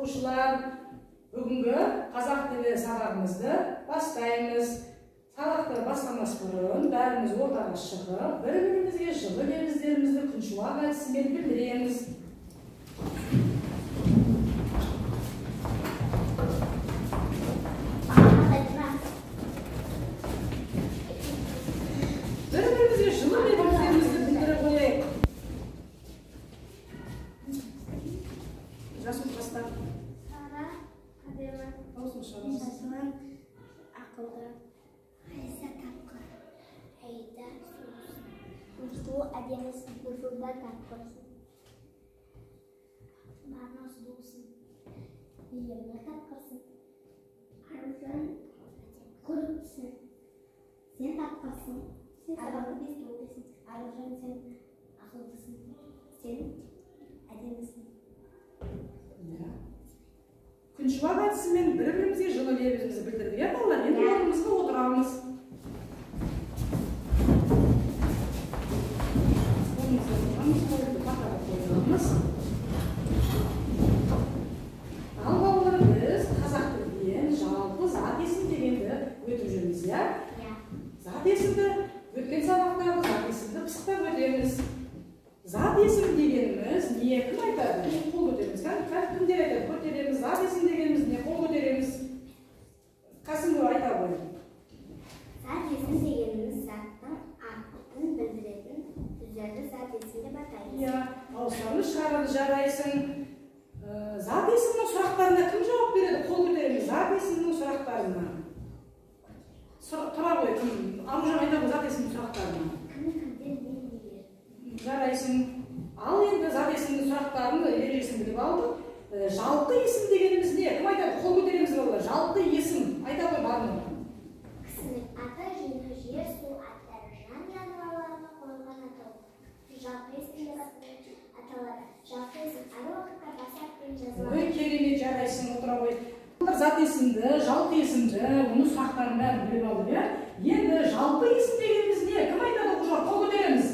Оқушылар, бүгінгі қазақ тілі сабағымызды бастаймыз. Сабақты бастамас бұрын бәріміз ортаға шығып, бір-бірімізге жылы лебіздерімізді күншуақ әдісімен білдіреміз. Бір-бірімізге жылы лебіздерімізді білдіре қояйық. Жасыл бастап. Сара, әдемі. Дауысын шығарыңыз. Жасұлан, ақылды. Айса тапқыр. Аида сұлусың. Нұрсұлу әдемісің. Нұрсұлтан тапқырсың. Барна сұлусың. Ернұр тапқырсың. Аружан көріктісің. Сен тапқырсың. Сен сабақты беске оқисың. Аружан, сен ақылдысың. Сен әдемісің. Күншуақ әдісімен бір-бірімізге жылы лебізімізді білдірдік, иә, балалар? Енді орнымызға отырамыз. Орнымызға отырамыз, қолды қатарға қоямыз. Ал балалар, біз қазақ тілінен жалпы зат есім дегенді өтіп жүрміз, иә? Иә. Зат есімді өткен сабақтағы зат есімді пысықтап өтеміз. Зат есім дегеніміз не? Кім айтады? Қол көтереміз. Кімдер айтады? Көтереміз. Зат есім дегеніміз не? Қол көтереміз. Қасым айта ғой. Зат есім дегеніміз заттың атын білдіретін сөздерді зат есім деп атаймыз. Иә, дауыстарыңды шығарады, жарайсың. Зат есімнің сұрақтарына кім жауап береді? Қол көтереміз. Зат есімнің сұрақтарына. Тұра ғой, кім? Аружан айта ғой зат есімнің сұрақтарына. Кім, кімдер, не, нелер. Жарайсың. Ал енді зат есімнің сұрақтарын ережесін біліп алдық. Жалқы есім дегеніміз не? Кім айтады? Қол көтереміз балалар. Жалқы есім. Айта ғой барлығы. Кісінің аты, жөні, жер, су аттары, жан жануарларға қойылған атау. Жалқы есім деп аталады. Жалқы есім әр уақытта бас әріппен жазылады. Ой, керемет, жарайсың, отыра ғой. Зат есімді, жалқы есімді, оның сұрақтарын бәрін біліп алдық, иә? Енді жалпы есім дегеніміз не? Кім айтады, оқушылар? Қол көтереміз.